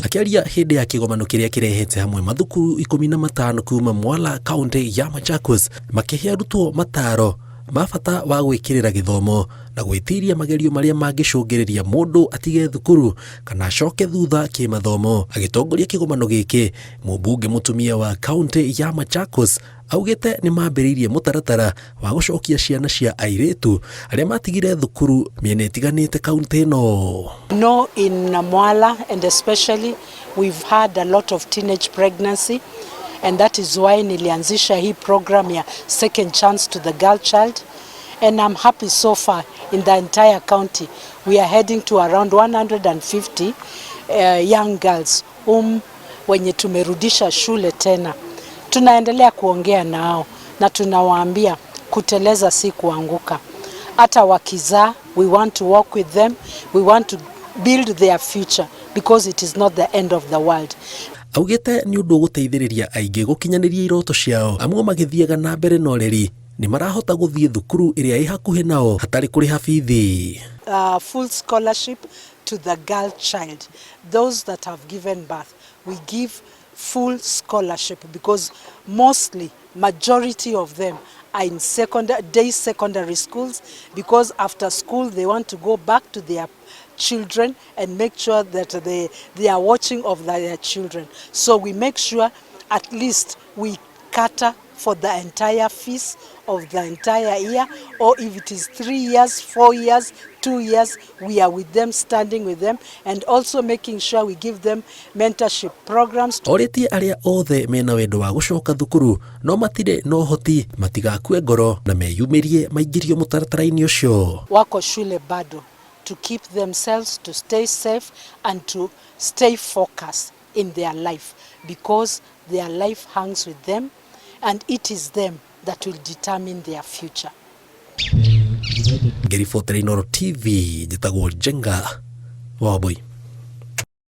Akĩaria hĩndĩ ya kĩgomano kĩrĩa kĩrehete hamwe mathukuru 15 kuma Mwala kaunti ya Machakos makĩhe arutwo mataro ma bata wa gwĩkĩrĩra gĩthomo na gwĩtiria magerio marĩa mangĩcũngĩrĩria mũndũ atige thukuru kana acoke thutha kĩmathomo. Agĩtongoria kĩgomano gĩkĩ, mũmbunge mũtumia wa kaunti ya Machakos augĩte nĩ mambĩrĩirie mũtaratara wa gũcokia ciana cia airĩtu arĩa matigire thukuru mĩena ĩtiganĩte kaunti ĩno. No, in Mwala and especially we've had a lot of teenage pregnancy and that is why nilianzisha hii program ya second chance to the girl child, and I'm happy so far in the entire county we are heading to around 150 young girls whom wenye tumerudisha shule tena. Tunaendelea kuongea nao na tunawaambia kuteleza si kuanguka. Hata wakizaa, we want to work with them, we want to build their future because it is not the end of the world. Augĩte nĩ ũndũ ũgũteithĩrĩria aingĩ gũkinyanĩria iroto ciao amwe magĩthiaga na mbere na ũreri nĩ marahota gũthiĩ thukuru ĩrĩa ĩ hakuhĩ nao hatarĩ kũrĩha bithi. Full scholarship to the girl child, those that have given birth, we give full scholarship because mostly, majority of them are in secondary, day secondary schools, because after school they want to go back to their children and make sure that they are watching of their children. So we make sure at least we cater for the entire fees of the entire year, or if it is 3 years, 4 years, 2 years, we are with them, standing with them, and also making sure we give them mentorship programs. Orĩtie arĩa othe mena wendo wa gũcoka thukuru no matirĩ na ũhoti matigakue ngoro na meyumĩrie maingĩrio mũtaratara-inĩ ũcio. Wako shule bado to keep themselves, to stay safe and to stay focused in their life, because their life hangs with them and it is them that will determine their future. Ngĩribotera Inooro TV, njĩtagwo Njenga wa Wambui.